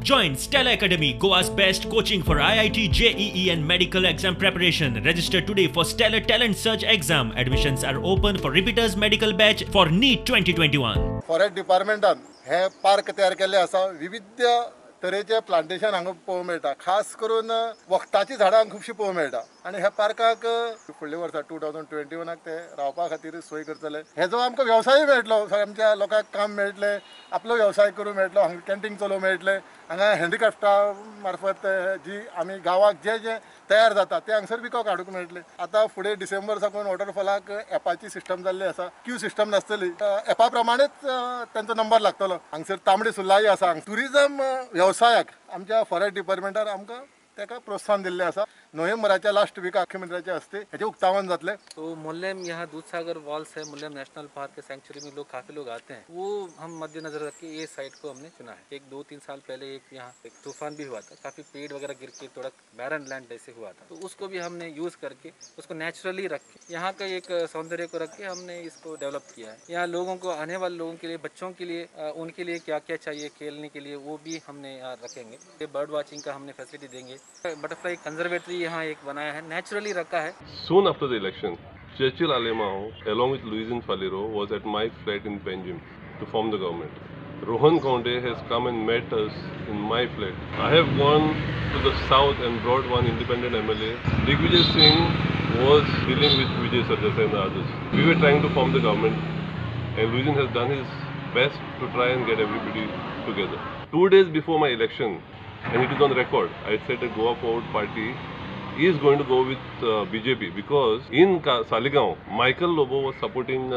Join Stellar Academy, Goa's best coaching for IIT, JEE and medical exam preparation. Register today for Stellar Talent Search exam. Admissions are open for repeaters medical batch for NEET 2021. Forest डिपार्टमेंटान हे park तयार केल्ले आसा. विविध तरेचे plantation हांगा पळोवंक मेळटा. खास करून वखदाचीं झाडां खुबशीं पळोवंक मेळटा आनी ह्या पार्काक फुडल्या वर्सा 2021 ते रावपा खातीर सोय करतले. हेजो आमकां वेवसाय मेळटलो, आमच्या लोकांक काम मेळटलें, आपलो वेवसाय करूंक मेळटलो, हांगा कॅन्टीन चलोवंक मेळटलें. हांगा हँडीक्राफ्टा मार्फत जी आमी गांवाक जे जे तयार जाता ते हांगसर विकोक हाडूंक मेळटलें. आतां फुडें डिसेंबर साकून वॉटरफॉलाक एपाची सिस्टम जाल्ली आसा. क्यू सिस्टम नासतली, एपा प्रमाणेच तांचो नंबर लागतलो. हांगसर तांबडी सुर्लाय आसा. ट्युरिजम वेवसायाक आमच्या फॉरेस्ट डिपार्टमेंटान आमकां ताका प्रोत्साहन दिल्लें आसा. नोव्हेंबराच्या लास्ट विकाक मुख्यमंत्र्याच्या हस्ते हेचें उक्तावण जातलें. तो मुल्लेम यहाँ दूधसागर फॉल्स है, मुल्लेम नेशनल पार्क के सेंचुरी में लोग काफ़ी लोग आते हैं, वो हम मद्देनजर रख के ये साइट को हमने चुना है. 1-2-3 साल पहले एक यहाँ एक तूफान भी हुआ था, काफ़ी पेड़ वगैरह गिर के थोड़ा बैरन लैंड जैसे हुआ था, तो उसको भी हमने यूज़ करके उसको नेचुरली रख के यहाँ का एक सौंदर्य को रख के हमने इसको डेवलप किया है. यहाँ लोगों को, आने वाले लोगों के लिए, बच्चों के लिए, उनके लिए क्या क्या चाहिए खेलने के लिए वो भी हमने यहाँ रखेंगे. बर्ड वॉचिंग का हमने फैसिलिटी देंगे. बटरफ्लाई कंजर्वेटरी यहाँ एक बनाया है, नेचुरली रखा है. Soon after the election, Churchill Alemao along with Luizinho Faleiro was at my flat in Panjim to form the government. Rohan Khaunte has come and met us in my flat. I have gone to the south and brought one independent MLA. Digvijay Singh was dealing with Vijay Sardesai and others. We were trying to form the government and Luizinho has done his best to try and get everybody together. 2 days before my election, and it is on record, I said that Goa Forward Party is going to go with BJP because in Saligao, Michael Lobo was supporting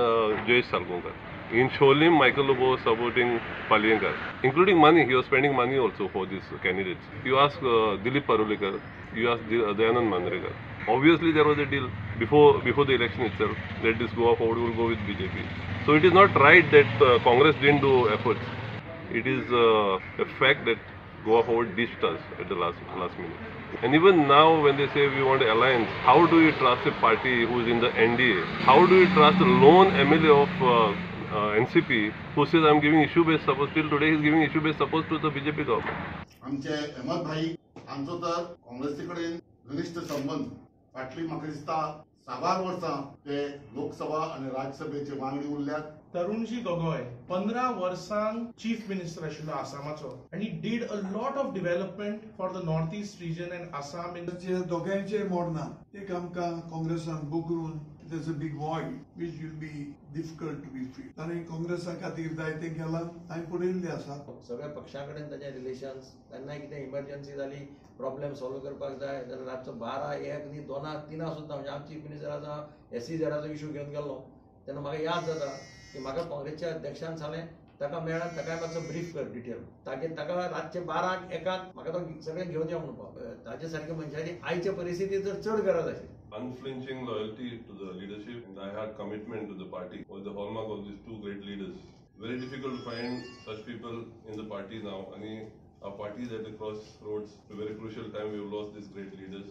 Jayesh Salgaonkar. In Siolim, Michael Lobo was supporting Palienkar, including money. He was spending money also for these candidates. You ask Dilip Parulekar, you ask Dayanand Mandrekar. Obviously, there was a deal before the election itself that this Goa Forward will go with BJP. So it is not right that Congress didn't do efforts. It is a fact that Goa Forward ditched us at the last minute. And even now when they say we want alliance, how do you trust a party who is in the NDA? How do you trust the lone MLA of NCP who says I'm giving issue-based support? Till today he is giving issue-based support to the BJP government. आमचे अहमद भाई आमचो तर काँग्रेसी कडेन घनिष्ठ संबंध. फाटली म्हाका दिसता साबार वर्सां ते लोकसभा आनी राज्यसभेचे वांगडी उरल्यात. तरुणजी गोगोय 15 वर्सां चीफ मिनिस्टर आशिल्लो आसामाचो आनी did a lot of development for the north east region and Assam. दोगांयचे Moderna एक आमकां काँग्रेसान बुकरून there's a big void which will be difficult to be filled. ताणें काँग्रेसा खातीर जायतें केलां, हांवें पळयल्लें आसा. सगळ्या पक्षा कडेन ताचे रिलेशन्स, केन्नाय कितें इमर्जन्सी जाली प्रॉब्लेम सॉल्व करपाक जाय जाल्यार रातचो 12, 1 न्ही 2, 3 सुद्दां, म्हणजे आमची चीफ मिनिस्टर आसा SEZ issue घेवन गेल्लो तेन्ना म्हाका याद जाता की म्हाका काँग्रेसच्या अध्यक्षान सांगलें ताका मेळ्ळा, ताकाय मातसो ब्रीफ कर डिटेल, तागेर ताका रातचे 12, 1 म्हाका तो सगळें घेवन यो म्हणपाक. ताजे सारक्या मनशाची आयच्या परिस्थितीत जर चड गरज आशिल्ली. Unflinching loyalty to the leadership and diehard commitment to the party was the hallmark of these two great leaders. Very difficult to find such people in the party now. And our party is at the crossroads, a very crucial time. We have lost these great leaders.